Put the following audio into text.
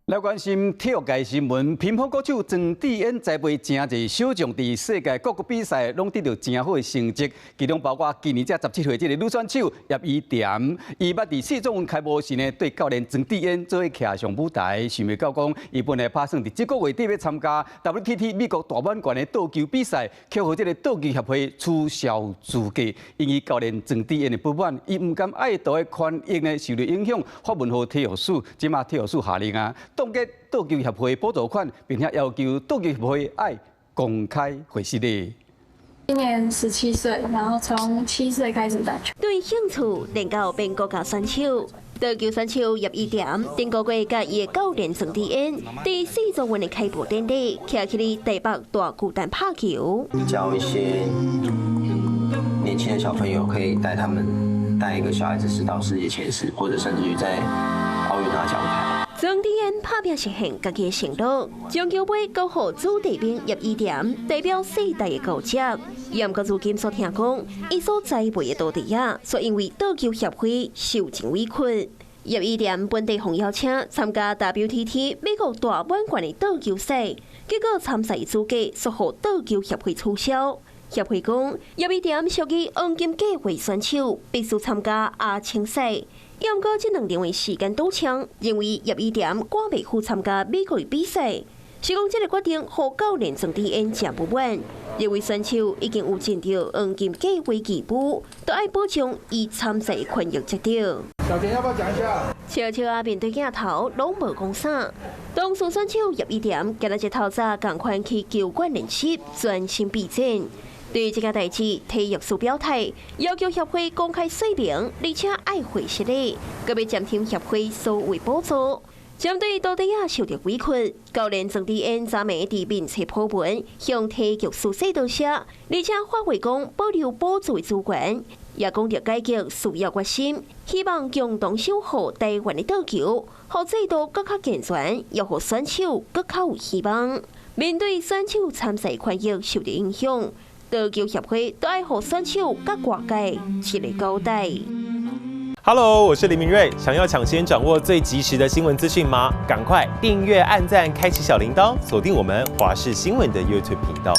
來關心體育界新聞，乒乓國手莊智淵栽培誠濟小將，佇世界各國比賽攏得著誠好的成績，其中包括今年才17歲這个女選手葉怡恬，伊捌佇世壯運開幕時呢，對教練莊智淵做伙徛上舞台，想袂到講，伊本來拍算佇這個月底欲參加 WTT 美國大滿貫的桌球比賽，卻予這个桌球協會取消資格，引起教練莊智淵的不滿，伊毋甘愛徒的權益呢受著影響，發文予體育署，這馬體育署下令啊，凍結桌球協會補助款，並且要求桌球協會愛公開回實的。今年17歲，然後從7歲開始打球。對興趣練到變國家選手，桌球選手葉怡恬，頂個月佮伊的教練莊智淵，佇世壯運的開幕典禮，徛起佇台北大巨蛋拍球。教一些年輕的小朋友，可以帶他們帶一個小孩子是到世界前十，或者甚至於在奧運拿獎牌。莊智淵拍拚實現家己的承諾，將球杯交予子弟兵葉怡恬，代表世代的交接。毋過如今所聽講，伊所栽培的徒弟仔，卻因為桌球協會受盡委屈。葉怡恬本地奉邀請參加 WTT 美國大滿貫的桌球賽，結果參賽資格卻予桌球協會取消。協會講，葉怡恬屬於黃金計劃選手，必須參加亞青賽。毋過這兩場的時間賭槍，認為葉怡恬趕袂赴參加美國的比賽，是講這个決定予教練莊智淵誠不滿，認為選手已經有盡著黃金計劃義務，都愛保障伊參賽權益才對。小田要不要講一下？笑笑仔面對鏡頭，攏無講啥。當時選手葉怡恬今仔日透早仝款去球館練習，專心備戰。對這件代誌，體育署表態，要求協會公開說明，而且愛回實的，閣欲暫停協會所有補助。針對徒弟仔受著委屈，教練莊智淵昨暝佇面冊 po 文，向體育署說多謝，而且發話講保留補助的資源，也講著改革需要決心，希望共同守護台灣的桌球，予制度閣較健全，也予選手閣較有希望。面對選手參賽權益受著影響，桌球協會都愛予選手佮外界一个交代。 Hello，我是林明瑞。想要搶先掌握最及時的新聞資訊嗎？趕快訂閱、按讚、開啟小鈴鐺，鎖定我們華視新聞的 YouTube 頻道。